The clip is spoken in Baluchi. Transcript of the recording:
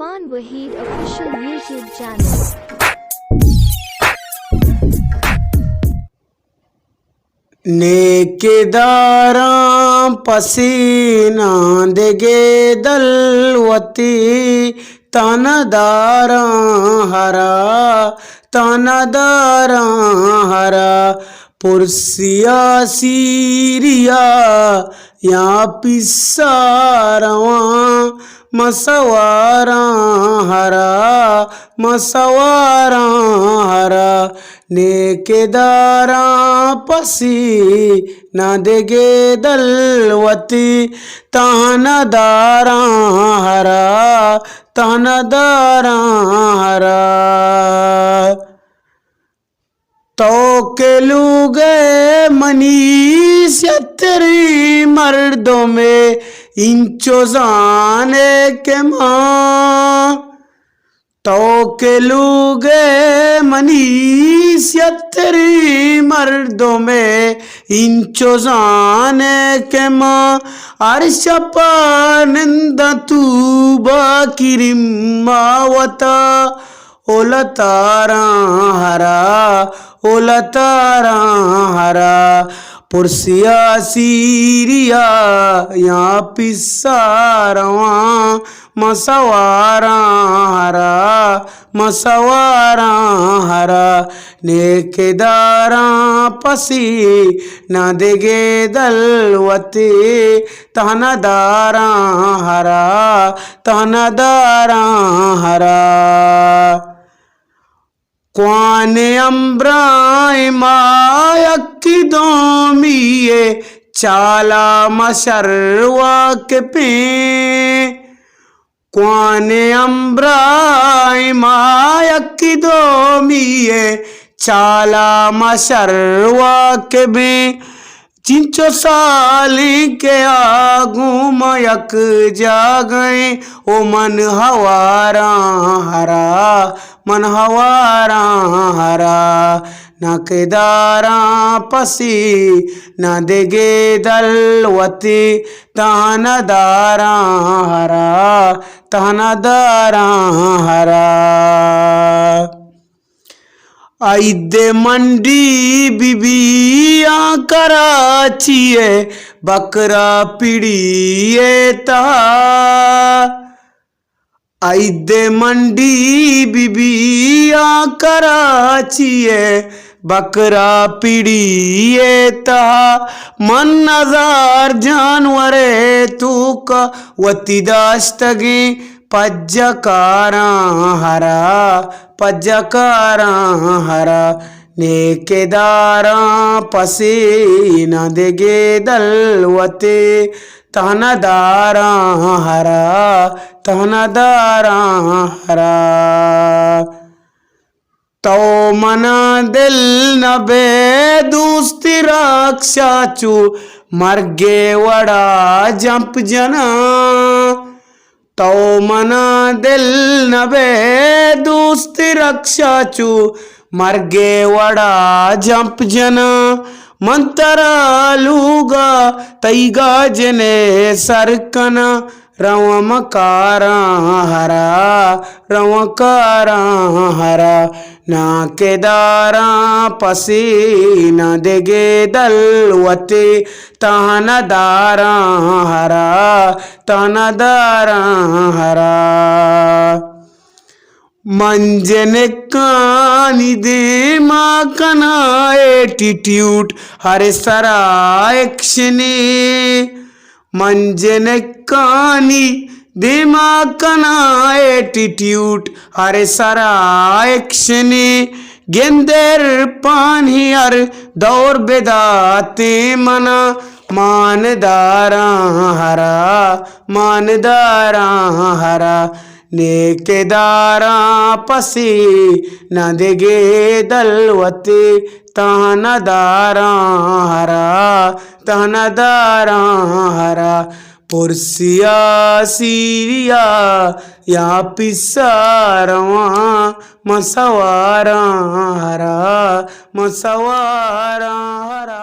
عثمان وحید آفیشل یوٹیوب چینل۔ نیکہ داراں پسیناں دگہ دل وتی، تہنا داراں ہرا، تہنا داراں ہرا۔ پرسیا سیریا یا پیسا رواں، من سواراں ہرا، من سواراں ہرا۔ نیکہ داراں پسیناں دگہ دل وتی، تہنا داراں ہرا، تہنا داراں ہرا۔ تو کہ لوگ ءِ منی سیاہ تریں مردمے، اینچو زان ئے کہ من، تو کہ لوگ ءِ منی سیاہ تریں مردمے، اینچو زان ئے کہ من ہر شپ ءَ ننداں توبہ کریم ءَ وتا، او لتاراں ہرا، او لتاراں ہرا۔ پرسیا سیریا یا پیسا رواں، من سواراں ہرا، من سواراں ہرا۔ نیکہ داراں پسیناں دگہ دل وتی، تہنا داراں ہرا، تہنا داراں ہرا۔ کوہنیں ہمبراہیں ما یکے دومی ءِ چالا ما شر واقفیں۔ کوہنیں ہمبراہیں ما یکے دومی ءِ چالا ما شر واقفیں۔ چنچو سالیں کہ آ گوں ما یک جاگہ ایں، او من ہواراں ہرا، من ہواراں ہرا۔ نیکہ داراں پسیناں دگہ دل وتی، تہنا داراں ہرا، تہنا داراں ہرا۔ عید منڈی بی بی آں کراچی ءِ بکرا پڑی ءِ تہا۔ عید منڈی بی بی آں کراچی ءِ بکرا پڑی ءِ تہا۔ من ہزار جانور ءِ توکا وتی داشتگیں پجکاراں ہرا، پجکاراں ہرا۔ نیکہ داراں پسیناں دگہ دل وتی، تہنا داراں ہرا، تہنا داراں ہرا۔ تو منا دل نہ بئے دوستی رکشا، چو مرگے وڑا جمپ جناں۔ تو منا دل نہ بئے دوستی رکشا، چو مرگے وڑا جمپ جناں۔ من ترا لوگا تئی گاجنے سر کناں۔ رواں من کاراں ہرا، رواں کاراں ہرا۔ نیکہ داراں پسیناں دگہ دل وتی، تہنا داراں ہرا، تہنا داراں ہرا۔ من جنکانی دیما کناں ایٹیٹیوڈ، ہر سرا ایکشنے۔ من جنکانی دیما کناں ایٹیٹیوڈ، ہر سرا ایکشنے۔ گندے عرفانی ہر دور بداتیں منا، مان داراں ہرا، مان داراں ہرا۔ نیکہ داراں پسیناں دگہ دل وتی، تہنا داراں ہرا، تہنا داراں ہرا۔ پرسیا سیریا یا پیسا رواں، من سواراں ہرا، من سواراں ہرا۔